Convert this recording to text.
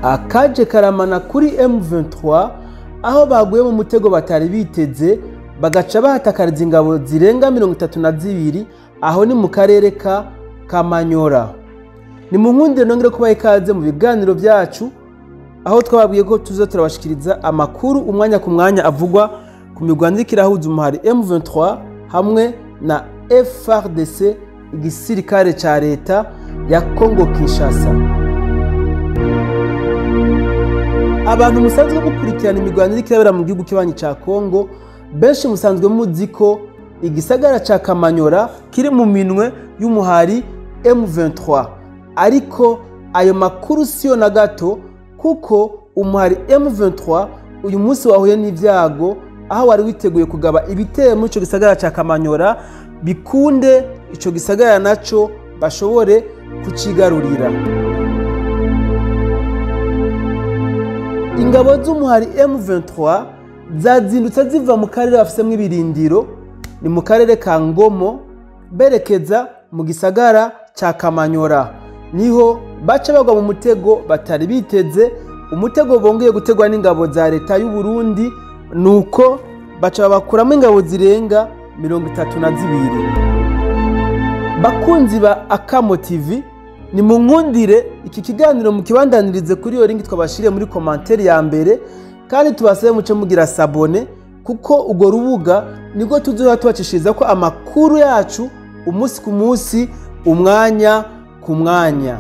Akaje karamana kuri M23 aho baguye mu mutego batari biteze, bagaca bahatakariza ingabo zirenga 32, aho ni mu karere ka Kamanyora. Ni mu nkundire nongere kubaha ikaze mu biganiro byacu, aho twababwiye ko tuza turabashikiriza amakuru umwanya ku mwanya avugwa ku mirwano iriko irahuza umuhari M23 hamwe na FARDC, igisirikare ca leta ya Congo Kinshasa. Abantu musanzwe mukurikirana imirwano iriko irabera mu gihugu kibanyi ca Congo, benshi musanzwe muzi ko igisagara ca Kamanyora kiri mu minwe y'umuhari M23, ariko ayo makuru siyo na gato, kuko umuhari M23 uyu munsi wahuye n'ivyago aho wari witeguye kugaba ibitero muri ico gisagara ca Kamanyora, bikunde ico gisagara naco bashobore kucigarurira. Ingabo z'umuhari M23 zazindutse ziva mu karere bafisemwo ibirindiro, ni mu karere ka Ngomo, berekeza mu gisagara ca Kamanyora. Niho baca bagwa mu mutego batari biteze, umutego bongeye gutegwa n'ingabo za leta y'u Burundi, nuko baca babakuramo ingabo zirenga 32. Bakunzi ba Akamo TV, ni mu nkundire iki kiganiro mukibandanirize kuri iyo link twabashiriye muri commentaire ya mbere, kandi tubasabe muce mugira sabone, kuko urwo rubuga nibwo tuzohora tubacishiriza ko amakuru yacu umunsi ku munsi, umwanya ku mwanya.